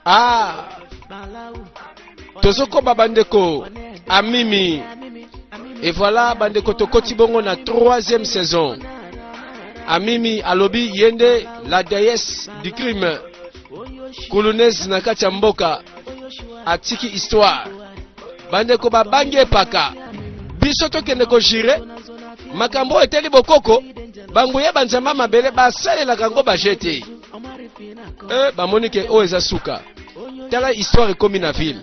Ah, tozokoba bandeko amimi. Et voilà bandeko, tokoti bongo na troisième saison. Amimi alobi ye nde la déesse du crime, kulunez na kati ya mboka, atiki histoire. Bandeko babangi epaka, biso tokende kojire makambo oyo eteli bokoko. Banguya banzamba mabele basalelaka yango baje te. E, bamoni ke oyo eza suka. Tala histoire ekomi na ville.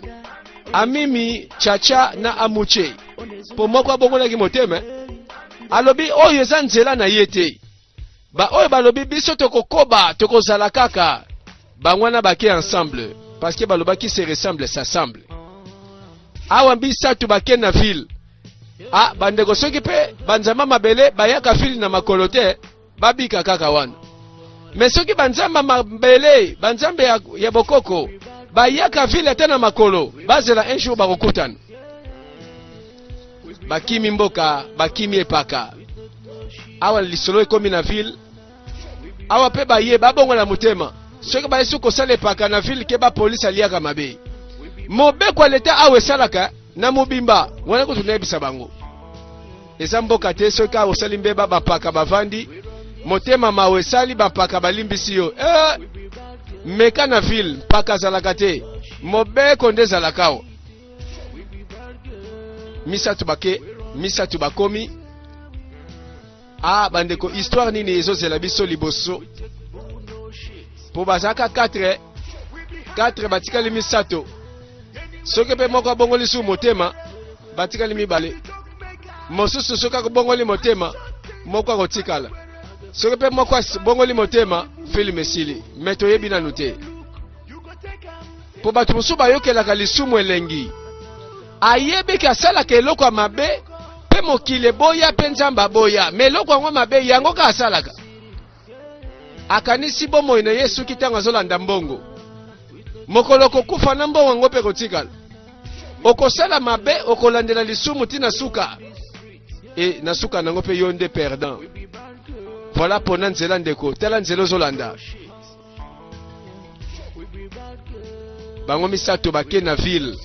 Amimi, Chacha na Amuche, mpo moko abongolaki motema, alobi oyo eza nzela na ye te. Baoyo balobi biso tokokoba, tokozala kaka bango wana, bake ensemble parce que balobaki se ressemble s'assemble. Awa bisatu bake na ville. Ah bandeko, soki mpe banzamba mabele bayaka ville na makolo te, babika kaka wana. Me soki banzamba mabele, banzambe ya bokoko bayaka ville ata na makolo, bazela un jour bakokutana. Bakimi mboka, bakimi epaka. Awa lisolo ekomi na ville. Awa mpe baye babongola motema. Soki baye soki kosala epaka na ville, ke bapolisi aliaka mabe. Mobeko ya leta awa esalaka na mobimba wana. Kutu nayebisa bango, eza mboka te. Soki awa osali mbeba, bapaka bavandi motema mawa, esali bampaka balimbisi yo. Eh, meka na ville, mpaka azalaka te, mobeko nde ezalaka awa. Misato bake, misato bakomi. Ah bandeko, histoire nini ezozela biso liboso? Mpo bazalaka 4 4, batikali misato. Soki mpe moko abongoli su motema, batikali mibale. Mosusu soki akobongoli motema, moko akotikala. Soki mpe moko abongoli motema, film esili. Me toyebi nanu te, mpo bato mosusu bayokelaka lisumu elengi. Ayebi ke asalaka eloko ya mabe, mpe mokili eboya, mpe Nzambe aboya, me eloko yango mabe yango kaka asalaka. Akanisi bomoi na ye soki ntango azolanda mbongo, mokolo kokufa na mbongo yango mpe kotikala. Okosala mabe, okolandela lisumu ntina suka, e na suka nango mpe yo nde perdant. Voilà mpona nzela ndeko, tala nzela ozolanda. Bango misato bake na ville,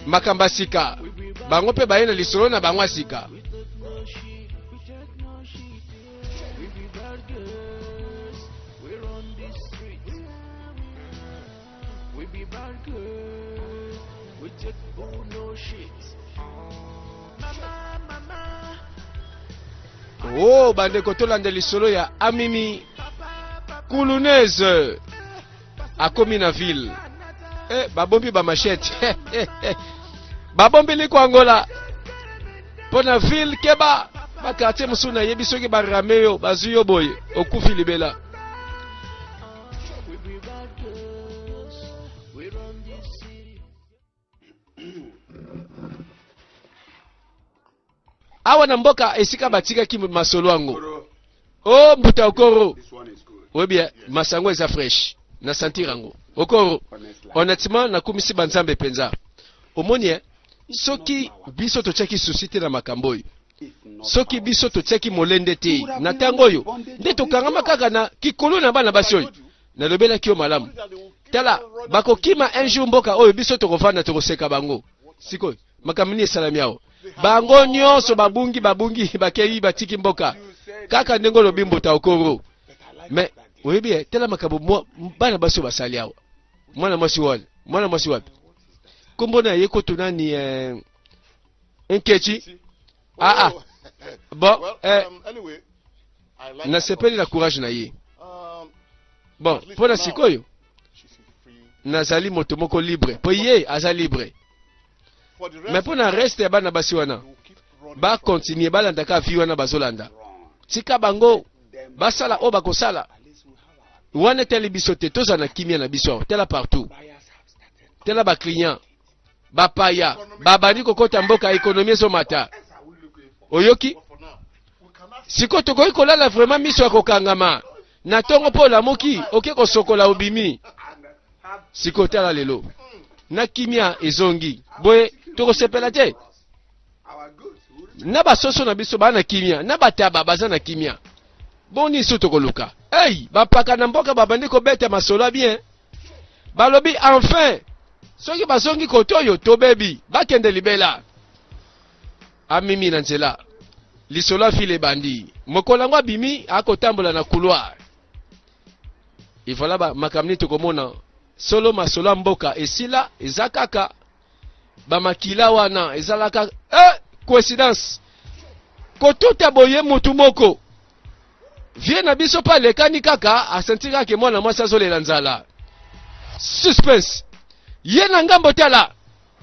makambo ya sika. Bango mpe baye na lisolo na bango ya sika. We be bad girls, we take bull no shit. Mama, mama. Oh bandeko, tolanda lisolo ya Amimi Kuluneze. Akomi na ville. Eh, babombi bamachete, babombi liko Angola mpo na ville. Keba, baquartier mosusu nayebi, soki barame yo, bazwi yo boye, okufi libela. We be bad girls, we run this city. Awa na mboka esika batikaki masolo yango. O mbuta Okoro, oyebi masango eza fresh na sentir yango. Okoro, honnêtement nakumisi banzambe mpenza. Omoni, eh, soki biso totiaki susi te na makambo oyo, soki biso totiaki molende te na ntango oyo, nde tokangama kaka na kikolo na bana basi oyo nalobelaki yo malamu. Tala, bakokima un jour mboka oyo, biso tokovanda, tokoseka bango. Sikoyo makambo nini esalami awa? Bango nyonso babungi, babungi, bakei, batiki mboka kaka ndenge olobi, mbuta Okoro. Me oyebi, eh, tala makambo bana basi oyo basali awa. Mwana mwasi wana, mwana mwasi wapi kombo na ye kutu nani? Eh, Nkechi. Ah ah, bon, eh, nasepeli na courage na ye. Bon, mpo na sikoyo nazali moto moko libre, mpo ye aza libre. Me mpo na reste ya bana basi wana, bakontinue balandaka vie wana bazolanda. Tika bango basala oyo bakosala wana, etali biso te. Tozala na kimia na biso awa. Tala partout, tala baclient bapaya babandi kokota mboka, économie ezomata. Oyoki sikoyo, tokoki kolala vraiment miso ya kokangama na ntongo, mpo olamuki, oke kosokola, obimi. Sikoyo tala lelo na kimia ezongi boye, tokosepela te na basoso na biso baa na kimia, na bataba baza na kimia. Boni so tokoluka? Hey, bapaka na mboka babandi kobeta masolo ya bien. Balobi enfin soki bazongi kote oyo tobebi, bakende libela. Amimi na nzela. Lisolo ya file ebandi. Mokolo yango abimi akotambola na couloir. Et voilà ba makambo nini tokomona. Solo masolo ya mboka esila eza kaka ba makila wana ezalaka eh, coïncidence kotuta boye mutu moko vie na biso mpe alekani kaka asentir kaka mwana mwasi azolela nzala suspense ye na ngambo tala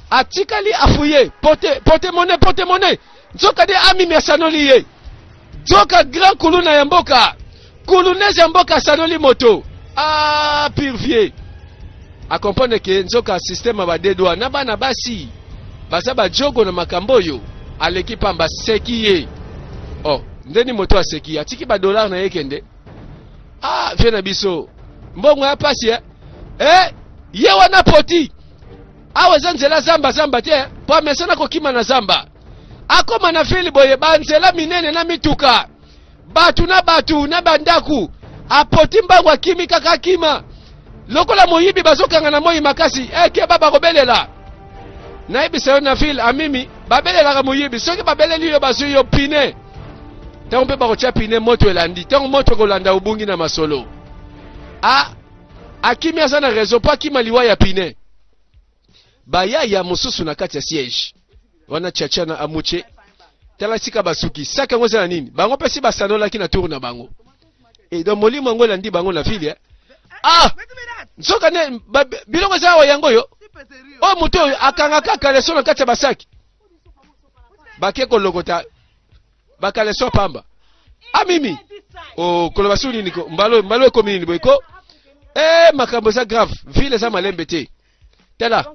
atikali afuye pote pote mone pote mone nzoka nde amimi asanoli ye nzoka grand kuluna ya mboka kulunese ya mboka asanoli moto ah pire vie akomprendre ke nzoka systeme ya badedwa na bana basi baza bajogo na makambo oyo aleki pamba aseki ye oh ndeni moto aseki atiki badollar na ye kende ah vie na biso mbongo ya pasi eh? Eh, ye wana poti awa eza nzela zamba zamba te mpo amesana kokima na zamba akoma na ville boye banzela minene na mituka bato na bato na bandako apoti mbangu akimi kaka akima lokola moyibi bazokanga na moi makasi ekeba eh, bakobelela nayebisa yo na ville amimi babelelaka moyibi soki babeleli yo bazwi yo pine ntango mpe bakotya pine moto elandi ntango moto ekolanda obungi na masolo a akimi aza na raison mpo akima liwa ya pine bayaya mosusu na kati ya siège wana chacha na amuche tala sika basuki saki yango eza na nini bango mpe si basanolaki na tour na bango e donc molimo yango elandi bango na ville eh? ah nzoka nde biloko eza awa yango oyo oyo moto oyo akangaka kaleso na kati ya basaki bake kolokota bakaleso pamba amimi ah, okoloba su nini ko mbalo mbalo ekomi nini boye ko eh makambo eza grave ville eza malembe te tala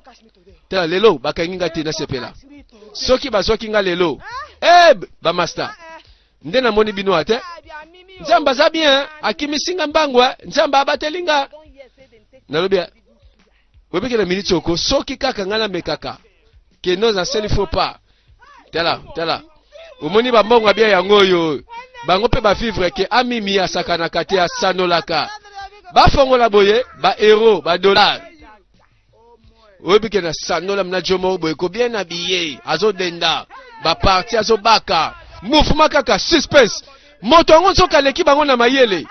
tala lelo bakangi nga te nasepela soki bazwaki nga lelo eh bamasta nde namoni bino ate nzambe aza bien akimisi nga mbangu eh. nzambe abateli nga nalobi eh, oyebiki na miniti oko soki kaka ngai namekaka kendo nasali faux pas tala tala omoni bambongo abia yango oyo bango mpe bavivre ke amimi asakanaka te asanolaka bafongola boye baeuro badollar oyebi ke na sanola na jo moko boye kobien na biye azodenda baparti azobaka mouvement kaka suspense moto yango nzoka aleki bango na mayele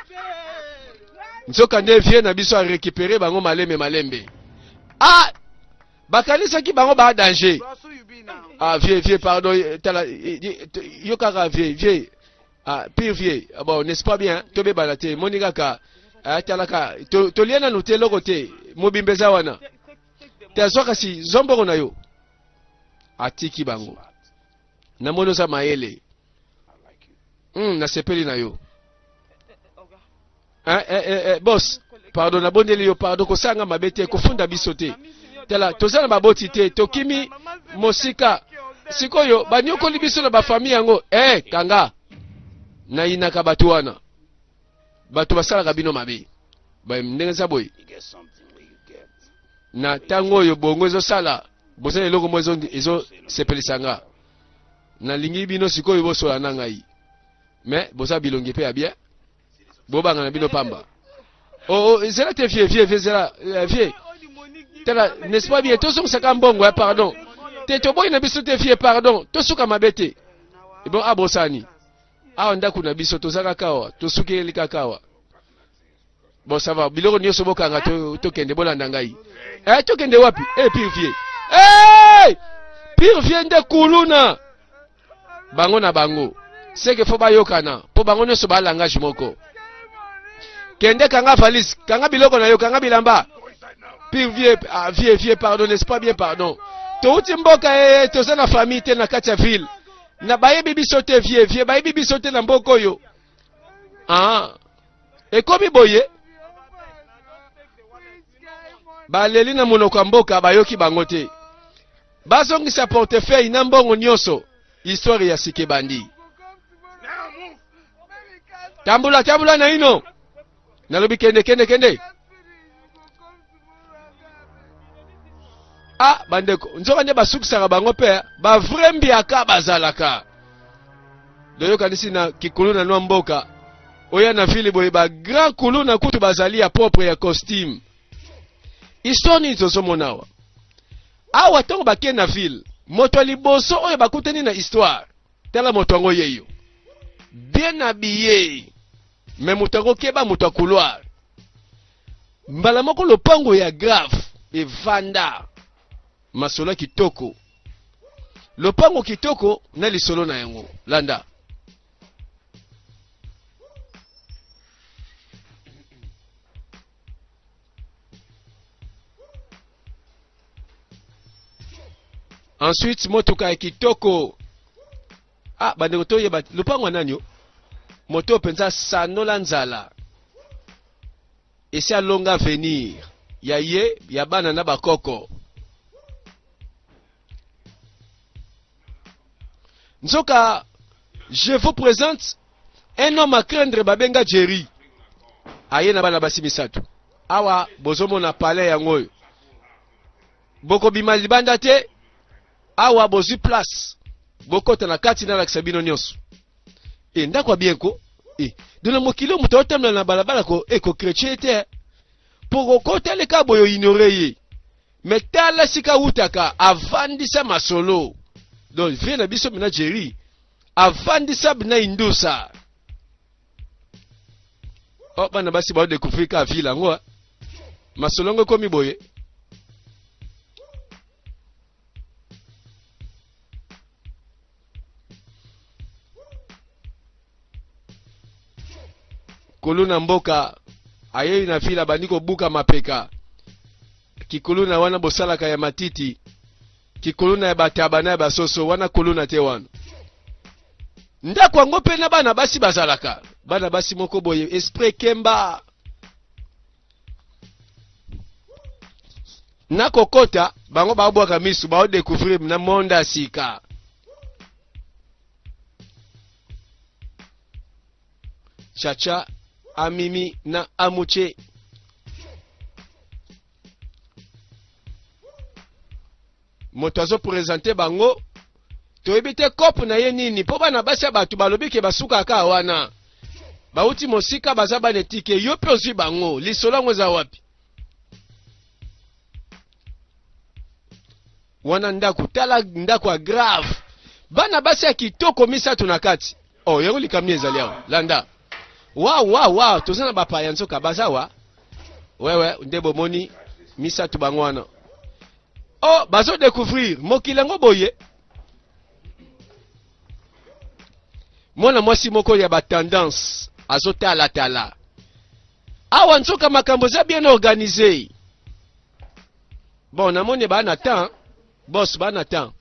nzoka nde vie na biso arekipere bango malembe malembe ah bakanisaki bango ba danger ah vieux vieux pardon eh, tala eh, eh, yo kaka vieux vieux ah pire vieux ah, bon n'est-ce pas bien tobebana te moni kaka ah, talaka tolia nanu te eloko te mobimba eza wana te azwa kasi zwa mbongo na yo atiki bango namoni oza mayele nasepeli na yo Eh, eh, eh, eh, boss pardon nabondeli yo pardon kosanga mabe te kofunda biso te tala toza na baboti te tokimi mosika sikoyo banyokoli biso na bafamille yango eh, kanga nayinaka bato wana bato basalaka bino mabe ndenge eza boye na ntango oyo bongo ezosala boza na eloko moko ezosepelisa nga nalingi bino sikoyo bosola na ngai me boza bilongi mpe ya bien bobanga na bino pamba oh, oh, zela te vie vie vie zela euh, vie tala n'est-ce pas bien tozongisaka mbongo ya pardon te toboyi na biso te vie pardon tosuka mabe te ebon abosani awa ndako na biso toza kaka awa tosukeli kaka awa bon ça va biloko nyonso bokanga tokende to bolanda ngai eh, tokende wapi eh, pire vie eh! pire vie nde kuluna bango na bango seke fo bayokana mpo bango nyonso ba langage moko kende kanga valise kanga biloko na yo kanga bilamba pire vie ah, vie vie pardon n'est-ce pas bien pardon touti mboka eh, toza na famille te na kati ya ville na bayebi biso te vie vie bayebi biso te na mboka oyo ah ekomi boye baleli na monoko ya mboka bayoki bango te bazongisa portefeuille na mbongo nyonso histoire ya sika ebandi tambula tambula na ino nalobi kende kende kende ah bandeko nzoka nde basukisaka bango mpe bavrai mbiaka bazalaka loyokanisi na kikulu na nwa mboka. Oya na ville boye ba grand kuluna kutu bazali ya propre ya costume. Histoire nini tozomona awa? Awa ntango bake na ville, moto ya liboso oyo bakutani na histoire, tala moto yango yeyo. Bien habillé. Mais moto yango keba moto ya couloir. Mbala moko lopango ya grave evanda. Masolo ya kitoko. Lopango kitoko na lisolo na yango. Landa. Ensuite motuka ya kitoko. Ah bandeko toyeba lopango ya nani yo? Moto oyo mpenza sanola nzala. Esi alonga avenir ya ye ya bana na bakoko. Nzoka je vous présente un homme à craindre babenga Jerry. Aye na bana basi misato. Awa bozomona palais yango oyo. Bokobima libanda te. Awa bozwi place. Bokota na kati nalakisa bino nyonso. E ndako ya bien ko. E dona mokili oyo moto aotambola na balabala ko e ko chrétien te. Po kokota leka boyo ignore ye. Mais tala sika awutaka avandisa masolo. Donc vie na biso bina Jerry avandisa bina indusa. Oh bana basi ba découvrir ka ville yango. Hein. Masolo ngo ekomi boye. Kuluna mboka ayei na fila abandi kobuka mapeka. Kikuluna wana bosalaka ya matiti, kikuluna ya bataba na ya basoso, wana kuluna te wana. Ndako yango mpe na bana basi bazalaka, bana basi moko boye esprit kemba. Nakokota bango babwaka misu bao découvrir na monde ya sika. Chacha, Amimi na Amuche. Moto azo presenter bango toyebi te cope na ye nini mpo bana basi ya bato balobi ke basukaka wana bauti mosika baza bana etike yo mpe ozwi bango lisolo yango eza wapi wana ndako tala ndako ya grave bana basi ya kitoko misato na kati oh yango likambo nini ezali awa landa wa wa wa toza na bapaya nzoka baza wa wewe nde bomoni misato bango wana oh bazo découvrir mokili yango boye mwana mwasi moko ya ba tendance azotalatala awa nzoka makambo eza bien organisé bon namoni baa na temps boss baa na temps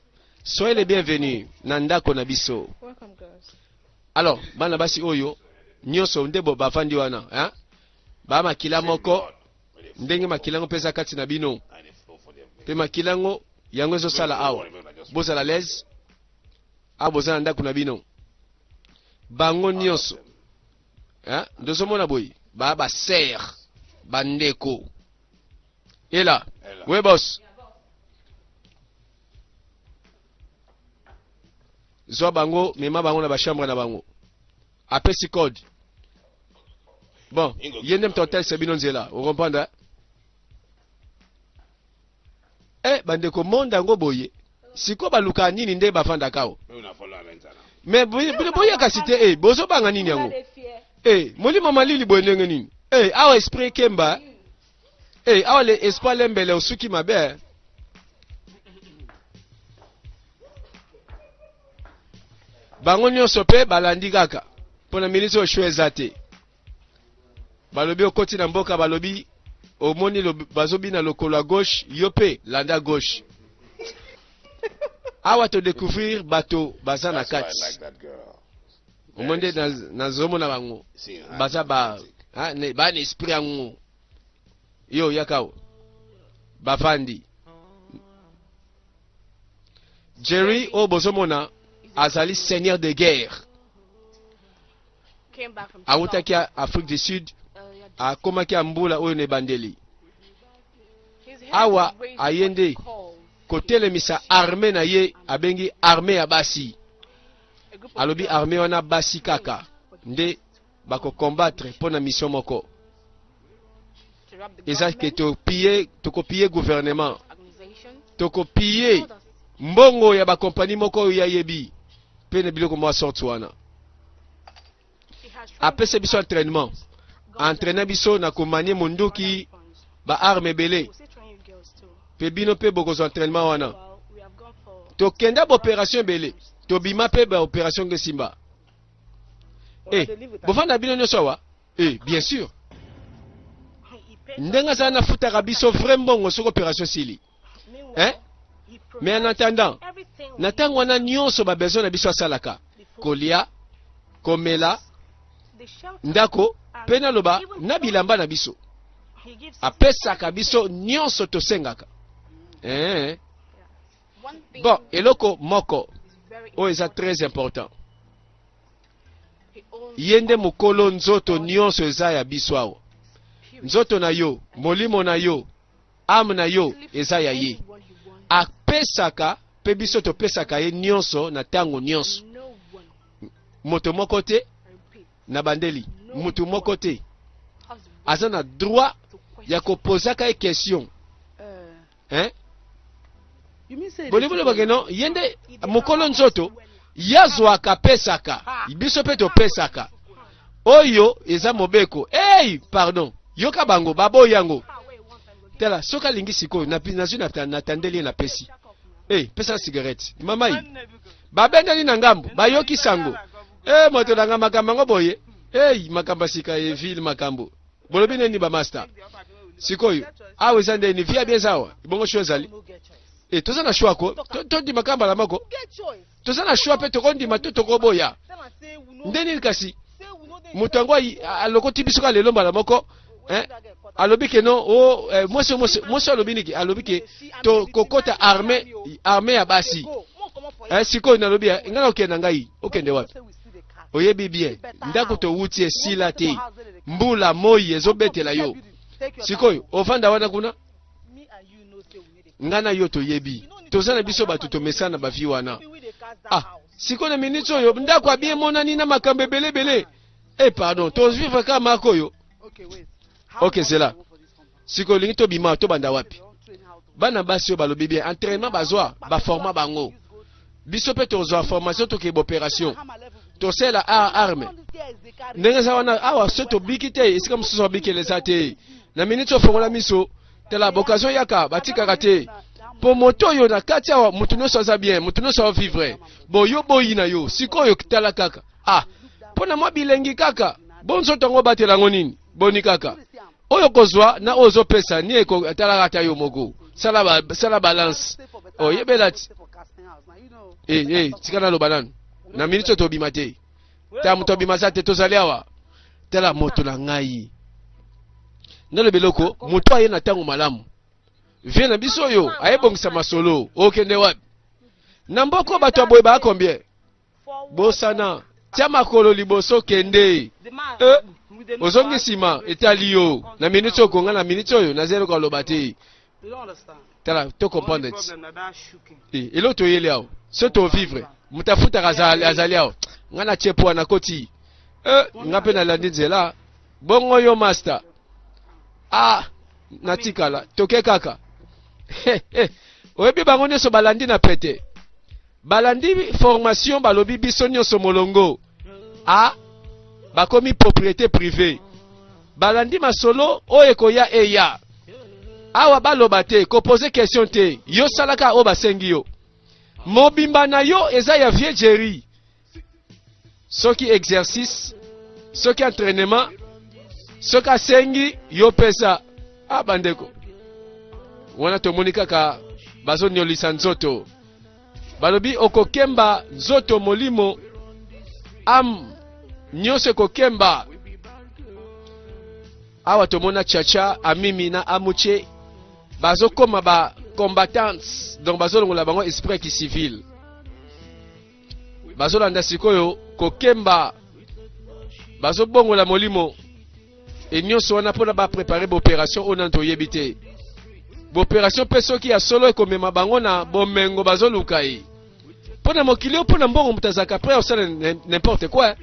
soyez les bienvenus na ndako na biso alors bana basi oyo nyonso nde bo bafandi wana hein? ba makila moko ndenge makila yango mpe eza kati na bino mpe makila yango yango ezosala awa bozala lese awa boza na ndako na bino bango nyonso hein? Ndozomona boye ba ba sœur bandeko ela we boss zwa bango mema bango na bachambre na bango apesi code bon ye nde moto atalisa bino nzela okomprendre eh bandeko monde yango boye sikoyo balukaka nini nde bafandaka awa me boya kasi te eh, bozobanga nini yango eh, molimo malili boye ndenge nini eh, awa esprit ekemba eh, awa le esprit alembele osuki mabe eh. Bango nyonso mpe balandi kaka mpo na miniti oyo choix eza te. Balobi okoti na mboka, balobi omoni bazobina lokolo ya gauche, yo mpe landa gauche. Awa to découvrir bato baza na kati. Omoni nde nazomona bango baza ba ba na esprit yango. Yo yaka awa. Bavandi. Jerry oyo bozomona azali seigneur de guerre. Awutaki Afrique du Sud, akomaki ya mbula oyo na ebandeli. Awa aye nde kotelemisa armée na ye, abengi armée ya basi. Alobi armée wana basi kaka nde. Bako combattre mpo na mission moko. Eza ke to piller, toko piller gouvernement. Toko piller mbongo ya ba compagnie moko oyo ye ayebi mpe na biloko mwa sorte wana. Apesa biso entraînement. Entraîner biso na komanie monduki ba armes ebele. Mpe bino mpe bokozwa entraînement wana. Tokenda ba operation ebele. Tobima mpe ba operation ngesimba. Eh, bovanda bino nyonso awa? Eh, bien sûr. Ndenge azala nafutaka biso vrai mbongo soki operation esili. Hein? Mais en attendant, na ntango wana nyonso ba besoin na biso asalaka. Kolia, komela, ndako, mpe naloba na bilamba na biso. Apesaka biso nyonso tosengaka. Eh. Bon, eloko moko oyo eza très important. Ye nde mokolo nzoto nyonso eza ya biso awa. Nzoto na yo, molimo na yo, ame na yo eza ya ye. Apesaka mpe biso topesaka ye nyonso na ntango nyonso. Moto moko te na bandeli, moto moko te aza na droit ya kopozaka ye question. Hein? Bolingi boloba ke non, ye nde mokolo nzoto, ye azwaka apesaka, biso mpe topesaka. Oyo eza mobeko. Hey, pardon, yoka bango baboyi yango. Tala, soki alingi sikoyo, nazwi natandeli ye napesi. Hey, pesa cigarette. Mamai, babendani na ngambo, bayoki sango. Hey, moto na nga makambo yango boye. Hey, makambo ya sika evile makambo. Bolobi nini ba master? Sikoyo awa eza ndeni via bien awa bongo choix ezali e toza na choix ko tondima kaka mbala moko toza na choix mpe tokondima to tokoboya nde nini kasi moto yango alokoti biso kaka lelo mbala moko eh? alobi ke non o oh, eh, mwasi mwasi alobi niki alobi ke tokokota armée armée ya basi eh, sikoyo nalobi eh, ngai nakokende na ngai okende wapi Oyebi bien ndako towuti esila te mbula moyi ezobetela yo sikoyo ovanda wana kuna nga na yo toyebi toza na biso bato tomesana ba vie wana ah sikoyo na minutes oyo ndako abi emonani na makambo ebele ebele eh pardon tozvivre kaka mako oyo ok zela sikoyo olingi tobima tobanda wapi bana basi oyo balobi bien entraînement bazwa baforma bango biso mpe tozwa formation tokei baopération tosala arme ndenge eza wana awa so tobiki te esika mosusu babikela eza te na miniti ofongola miso tala boccasion yaka batikaka te mpo moto oyo na kati awa moto nyonso aza bien moto nyonso avivre bo yo boyi na yo sikoyo tala kaka ah mpo na mwa bilengi kaka bo nzoto yango obatela yango nini boni kaka oyo kozwa na oyo ozopesa ni etalaka ata yo moko sala, ba, sala balance oyebela oh, ti eh, eh, tika naloba nanu na miniti oyo tobima te ta moto abima aza te tozali awa tala moto na ngai naloba eloko moto aye na ntango malamu vie na biso oyo ayebongisa masolo okende wapi na mboko bato ya boye baa combien Bosana, tia makolo liboso kende. Eh, ozongi nsima etali yo. Na minute oyo konga na minute oyo naza eloko aloba te. Tala, to comprendre ti. Eh, eloko toyeli awa. So to vivre. Moto afutaka azali, azali awa. Nga na tie poa na koti. Eh, nga pe nalandi nzela. Bongo yo master. Ah, natikala. Toke kaka. Oyebi bango nyonso balandi na pete. Balandi formation balobi biso nionso molongo a bakomi propriete privee balandi masolo oyo ekoya eya awa baloba te ko pose question te yo sala kaka oyo basengi yo mobimba na yo eza ya vieux Jerry soki exercice soki entraînement soki asengi yo pesa ah bandeko wana tomoni kaka bazoniolisa nzoto balobi okokemba nzoto molimo am nyonso ekokemba awa tomona chacha amimi na amuche bazokoma ba combattants donc bazolongola bango esprit ya kicivile bazolanda sikoyo kokemba bazobongola molimo e nyonso wana mpona baprepare baoperation oyo nanu toyebi te baoperation mpe soki ya solo ekomema bango na bomengo bazoluka ye mpo na mokili oyo mpo na mbongo moto azalaka prêt osala n'importe quoi.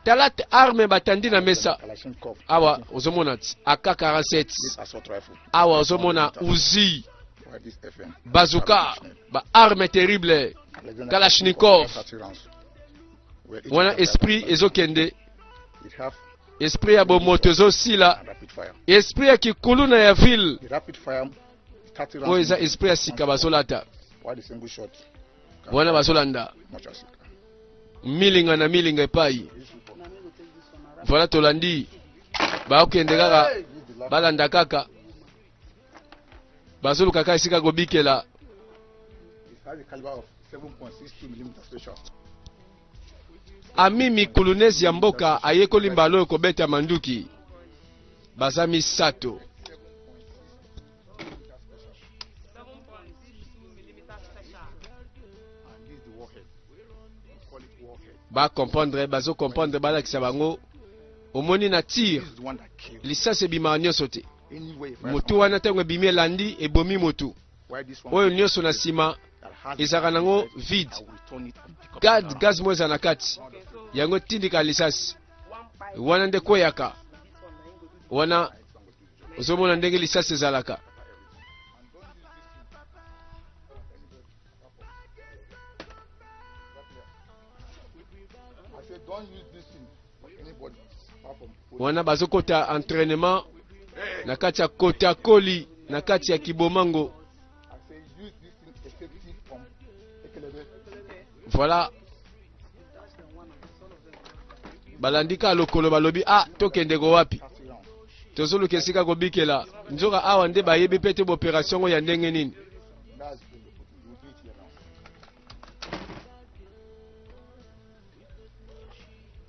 Tala arme batandi na mesa awa, ozomona AK-47 awa, ozomona Uzi, bazooka, ba arme terrible, Kalashnikov. Wana esprit ezokende, esprit ya bomoto ezosila, esprit ya kikuluna ya ville oyo eza esprit ya sika bazolata wana, bazolanda milinga na milinga epai. Voilà, tolandi, bakokende kaka, balanda kaka, bazoluka kaka esika kobikela. It has a caliber of 7.62 millimeter special. Amimi kulunezi ya mboka ayekoli mbala oyo kobeta manduki. Baza misato. And this is the warhead. We call it warhead. Bacomprendre, bazocomprendre, balakisa bango. Omoni na tir, This is the one that kills. lisasi ebimaka nyonso te. Anywhere you fire Motu wana, ntango ebimi, elandi, ebomi motu. Why this one Oyo nyonso na nsima that has ezalaka nango vide. I will return it and pick up Gaz, another. gaz mo eza na kati, yango etindika lisasi wana nde kweyaka wana. Ozomona ndenge lisasi ezalaka. I said, don't use this thing for anybody apart from police. Wana bazokota entraînement na kati ya Kotakoli, na kati ya Kibomango. I say, use this thing effective from Ekelebe. Voilà, balandi kaka lokolo, balobi: "Ah, tokende ko wapi?" 30 rounds. Tozoluka esika kobikela. Nzoka awa nde bayebi mpe te baopération ngo ya ndenge nini. That's the you do it here now.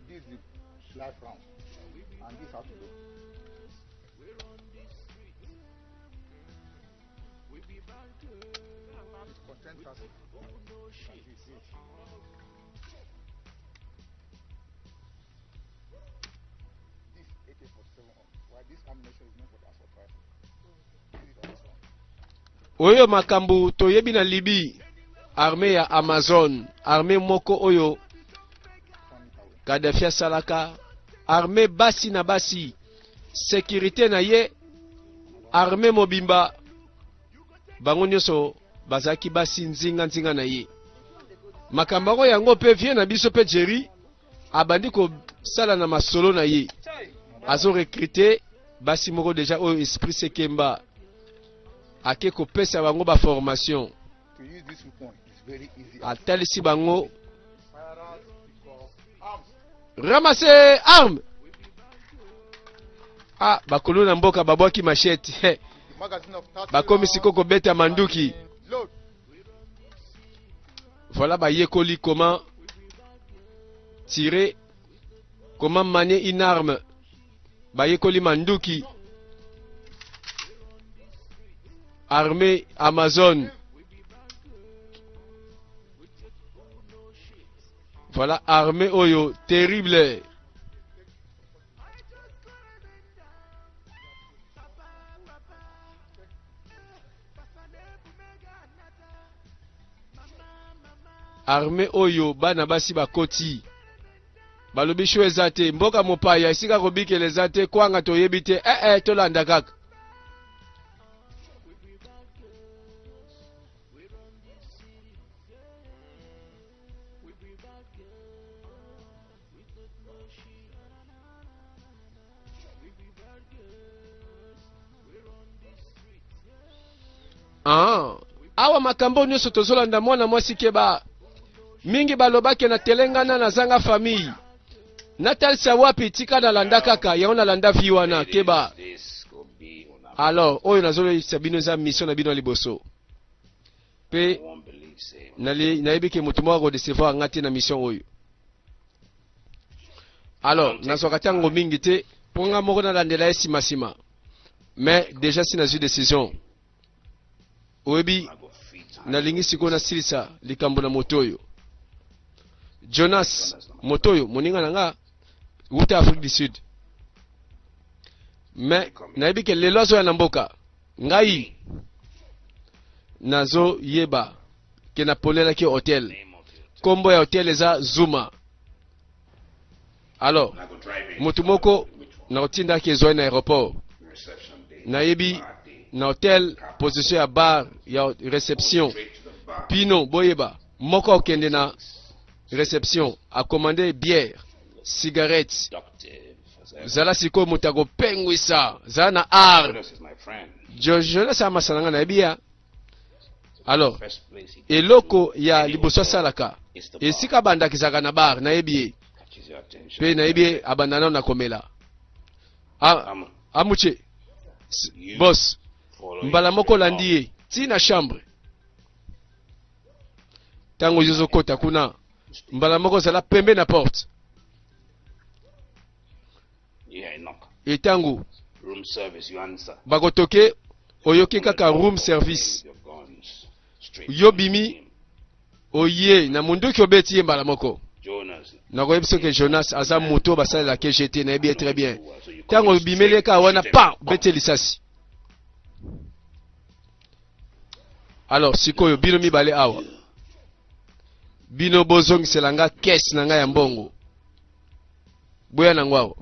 This is the live round. And this how to do. It contains 30. And this is it. This AK-47 on. Why this ammunition is meant for the assault rifle. This is this one. Oyo makambo toyebi na Libye, armée ya Amazon, armée moko oyo Turn it away. Kadafi asalaka, armée basi na basi, sécurité na ye, armée mobimba, bango nyonso bazalaki basi nzinga-nzinga na ye. Makambo yango, yango mpe vie na biso mpe Jerry abandi kosala na masolo na ye, azorecruter basi moko déjà oyo esprit sekemba, ake kopesa bango baformation. To use this weapon is very easy. Atalisi bango. Firearms because arms. Ramasse arme. Ah, bakolo na mboka babwaki machette. The magazine of 30 Bakomi rounds sikoyo kobeta manduki. Load. Voilà, bayekoli comment tirer, comment manier une arme, bayekoli manduki, armée Amazon. Voilà, armée oyo terrible. Armée oyo bana basi bakoti, balobi sho eza te, mboka mopaya, esika kobikela eza te, kwanga toyebi te, eh, eh, tolanda kaka. Ah, awa makambo nyonso tozolanda, mwana mwasi keba mingi. Balobaki na telengana, nazanga famille, natalisa wapi? Tika nalanda kaka yango, nalanda vi wana, keba. Alors oyo nazoloyebisa bino eza mission na bino ya liboso mpe nayebi ke moto moko akodecevoir nga te na mission oyo. Alors nazwaka ntango mingi te mpo nga moko nalandela ye nsima-nsima, mais déjà si nazwi décision, oyebi, nalingi sikoyo nasilisa likambo na moto oyo Jonas. Moto oyo moninga na nga wuta Afrique du Sud, mais nayebi ke lelo azoya na mboka. Ngai nazoyeba ke naponelaki hotel, nkombo ya hotel eza Zuma. Alors moto moko nakotindaki ezwai na aéroport, nayebi na hotel position ya bar ya reception. Bino boyeba, moko akokende na reception akomande bière, cigarette. Zala sikoyo moto akopengwisa, zala na art. Jonas amasa na ngai, nayebi ya. Alors eloko ya liboso asalaka esika abandaka ezalaka na bar, nayebi ye mpe nayebi ye abanda nano na komela. Amuche boss, mbala moko olandi ye ti na chambre. Ntango yo ozokota kuna, mbala moko ozala pembe na porte. Etango bakotoke, oyoki kaka room service, yo bimi, oye na munduki, obeti ye mbala moko. Nakoyebi soki Jonas aza moto basalelaka egt, nayebi ye très bien. Ntango obimeli ye kaka wana, pa obeti ye lisasi. Alors sikoyo bino mibale awa, bino bozongisela nga kese na ngai ya mbongo, boya nango awa.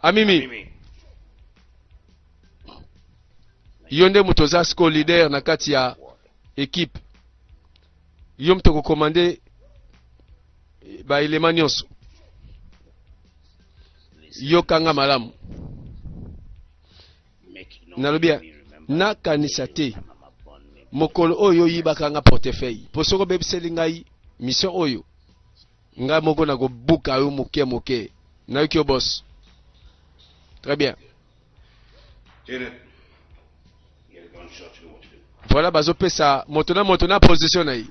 Amimi, yo nde moto oza sikoyo leader na kati ya ekipe, yo moto okokomande baelema nyonso. Yokanga malamu, nalobi nakanisa te mokolo oyo oyibaka nga portefeuille, mpo soki obebiseli ngai mission oyo, ngai moko nakobuka yo moke moke. Nayoki yo boss, très bien. Voilà, bazopesa moto na moto na position na ye,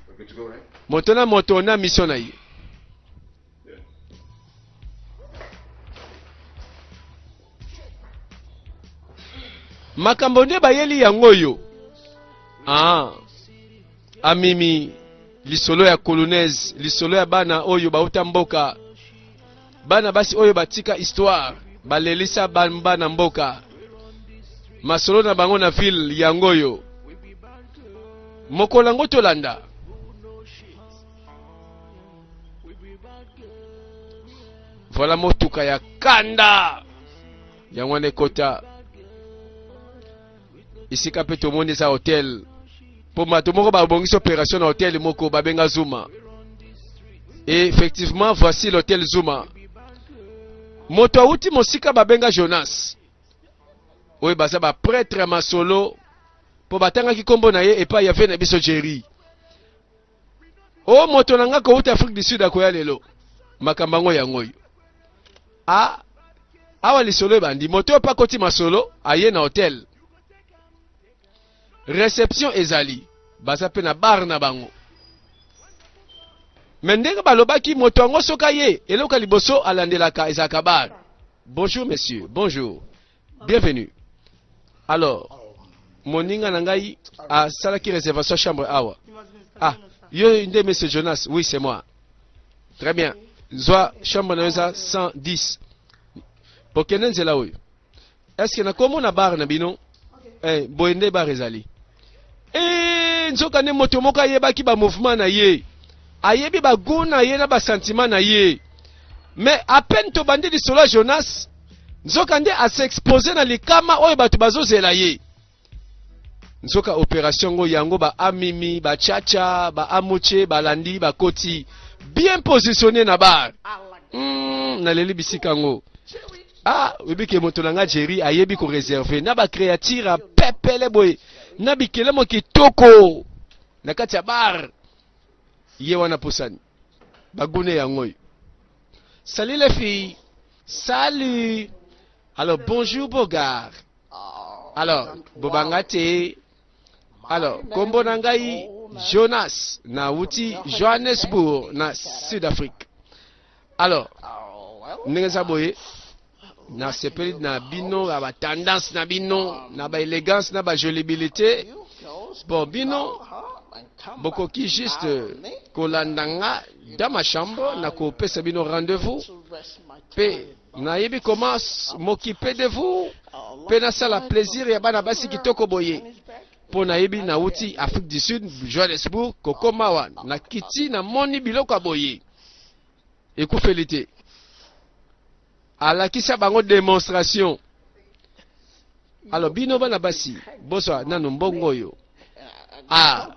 moto na moto na mission na ye. Makambo nde bayeli yango oyo. Ah, amimi lisolo ya colonaise, lisolo ya bana oyo bauta mboka, bana basi oyo batika histoire, balelisa bana mboka, masolo na bango na ville yango oyo. Mokolo yango tolanda. Voilà, motuka ya kanda yango wana ekota esika mpe tomoni eza hotel, mpo bato moko babongisi opération na hotel moko babenga Zuma. Et effectivement, voici l'hôtel Zuma. Moto awuti mosika babenga Jonas, oyo baza baprêtre ya masolo, mpo batangaki nkombo na ye epai ya ve na biso Jerry. O moto na nga kowuta Afrique du Sud akoya lelo. Makambo yango yango oyo. A awa lisolo ebandi, moto oyo mpe akoti masolo, aye na hotel. Reception ezali, baza mpe na bar na bango. Me ndenge balobaki, moto yango soki aye, eloko ya liboso alandelaka ezalaka bar. Bonjour monsieur, bonjour. Bienvenue. Alors, moninga na ngai asalaki réservation chambre awa. Ah, yo nde monsieur Jonas? Oui, c'est moi. Très bien. Zwa chambre na yo eza 110. Bokende nzela oyo. Est-ce que nakomona bar na bino? Eh, boye nde bar ezali. Eh, nzoka nde moto moko ayebaki ba mouvement na ye. Ayebi ba goût na ye na ba sentiment na ye. Mais à peine tobandi lisolo ya Jonas, nzoka nde as'expose na likama oyo bato bazozela ye. Nzoka opération ngo yango, ba Amimi, ba Chacha, ba Amuche balandi, bakoti bien positionné na bar. Naleli bisika yango. Ah, oyebi ke moto na nga Jerry ayebi koreserve na bacréature ya pepele boye na bikelemo kitoko na kati ya bar. Ye wana pusani, bagune yango oyo. Salut les filles, salut. Alors bonjour Bogar. Alors bobanga te. Alors kombo na ngai Jonas, nauti Johannesburg na Sud Afrique. Alors ndenge eza boye, nasepeli na bino ya batendance na bino na baélégance na bajolibilité. Bon, bino bokoki juste kolanda nga dans ma chambre, nakopesa bino rendez-vous mpe nayebi comment m'occuper de vous mpe nasala plaisir ya bana basi kitoko boye. Mpo nayebi nauti Afrique du Sud, Johannesburg, kokoma awa nakiti namoni biloko ya boye ekufeli te. Alakisa bango demonstration. Alors bino bana basi bozwa nanu mbongo oyo. Ah,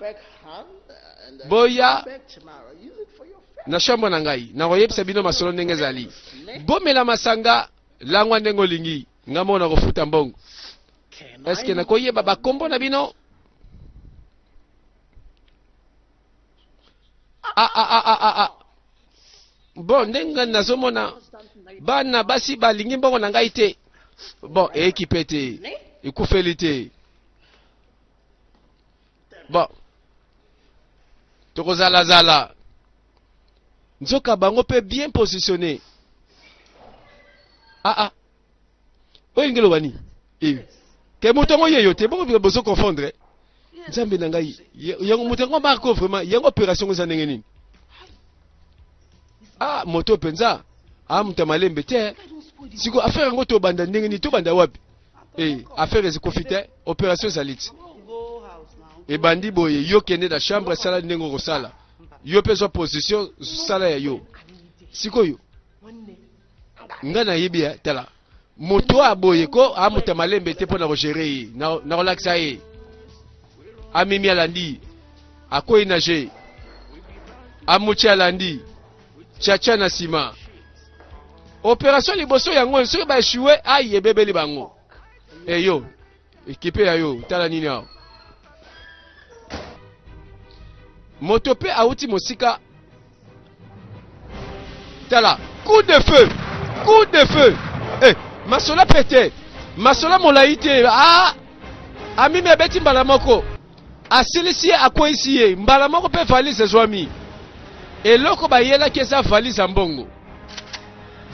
boya na chambre na ngai nakoyebisa bino masolo ndenge ezali. Bomela masanga langwa ndenge olingi, ngai moko nakofuta mbongo. Est-ce que nakoyeba bakombo na bino? Ah, ah, ah, ah, ah, ah. Bon, ndenge nazomona bana basi balingi mbongo na ngai te. Bon, ekipe te, ekufeli te. Bon, tokozalazala. Nzoka bango pe bien positionné. Ah ah. Oyo elingi eloba nini? Eh. Ke moto yango yeyo te, bongo bozo confondre. Nzambe na ngai, yango moto yango Marco vraiment, yango opération eza ndenge nini? Ah, moto mpenza, ah moto ya malembe te. Siko affaire yango tobanda ndenge nini? Tobanda wapi? Eh, affaire ezikufi te, opération ezali ti. Ebandi boye, yo kende na chambre, sala ndenge okosala. Yo mpe zwa position, sala ya yo. Sikoyo nga nayebi ya tala moto oyo aboye ko amuta malembe te mpo na kogere ye na kolakisa ye amimi alandi akwei na je amuti alandi chacha na nsima operation liboso yango soki ba echoue ai ebebeli bango eyo ekipe ya yo tala nini awa moto mpe awuti mosika tala coup de feu coup de feu eh, masola mpe te masola molai te ah, amimi abeti mbala moko asilisi ye akweyisi ye mbala moko mpe valise ezwami eloko bayelaki eza valise ya mbongo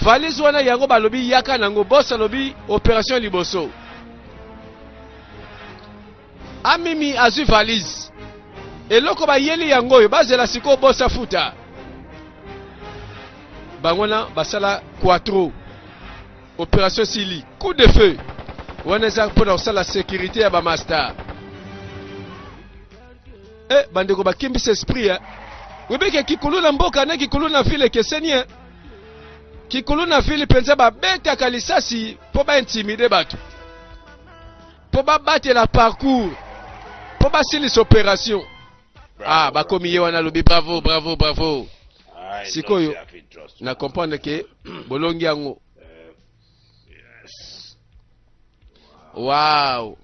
valise wana yango balobi yaka nango boss alobi operation liboso amimi azwi valise eloko bayeli yango oyo bazela sikoyo boss afuta bango na basala quatro operation esili coup de feu wana eza mpona kosala sécurité ya bamaster eh, bandeko bakimbisa esprit eh. Webeke kikulu na mboka na kikulu na ville ekeseni eh. Kikulu na ville mpenza babetaka lisasi mpo baintimide bato mpo babatela parcours mpo basilisa operation. Ah, bakomi ye wana alobi bravo bravo bravo. Sikoyo na comprendre ke bolongi yango. Wow.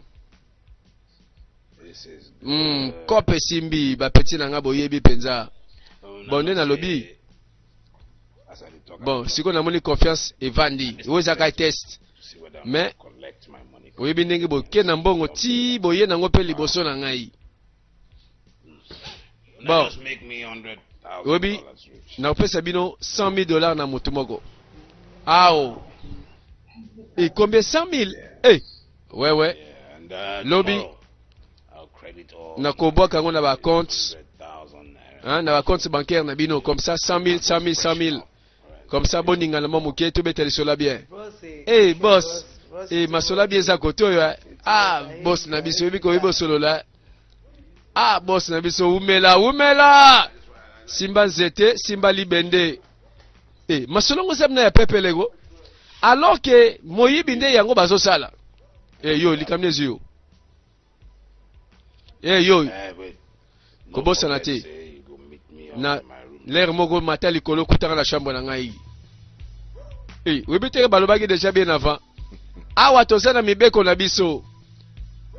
Kope esimbi ba petit na nga boyebi penza. Bon nde nalobi. Bon sikoyo namoni confiance evandi. Oyo ezaka test. Mais oyebi ndenge boke na mbongo ti boye nango mpe liboso na ngai. Bon oyebi nakopesa bino 100 000 dollars na motu moko. Ao. Et combien 100 000? Eh. Ouais ouais. Lobi nakobwaka yango na ba compte hein, na ba compte bancaire na bino comme ça 100 000 100 000 100 000 comme ça boningana mwa moke tobeta lisolo bien. Hey boss, hey, masolo bien eza kote oyo. Ah boss na biso oyebi koyebi osolola. Ah boss na biso umela umela. Simba nzete, simba libende. Eh, masolo ngo eza na ya pepele ko. Alors que moyibi nde yango bazosala. Eh yo likambo ezwi yo. Eh yo. Kobosana te. Na l'air moko mata likolo kutaka na chambre na ngai. Eh, oyebi te balobaki déjà bien avant. Awa toza na mibeko na biso.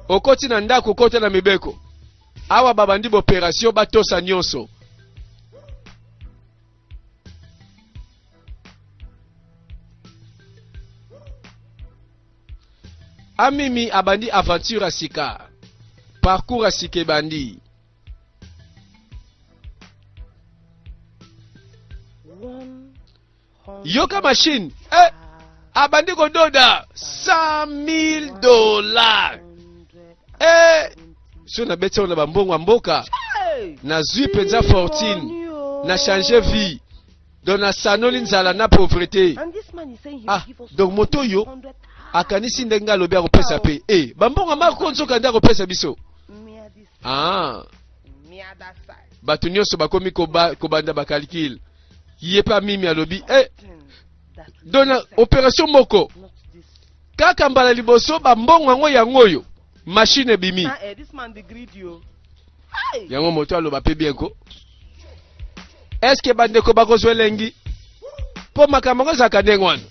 Okoti na ndako okota na mibeko. Awa babandi b'operation batosa nyonso. Amimi abandi aventure ya sika. Parcours ya sika ebandi. Yoka machine. Eh, abandi kododa 100 000 dollars. Eh, so nabeti yango na bambongo ya mboka nazwi mpenza fortune na change vie donc nasanoli nzala na pauvreté. Ah, donc moto oyo akanisi ndenge alobi akopesa mpe eh, bambongo ya Marco nzoka nde akopesa biso. Ah, bato nyonso bakomi kobanda bacalculs. Ye mpe Amimi alobi eh, dona opération moko kaka mbala liboso, bambongo yango yango oyo machine ebimi. Ah, eh, this man dey greedy o. Hey! Yango moto aloba mpe bien ko eske bandeko bakozwa elengi mpo makambo yango ezalaka ndenge wana.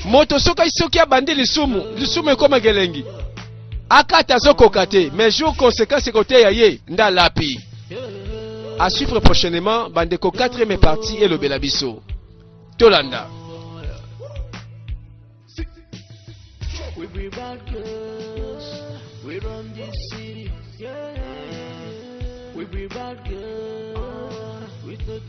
Moto soki abandi lisumu, lisumu ekomaka elengi, akata azokoka te, mais jour conséquence ekoteya ye nde alapi. À suivre prochainement, bandeko, quatrième partie elobela biso. Tolanda. We be bad girls, we run this city. Yeah. We be bad girls, we take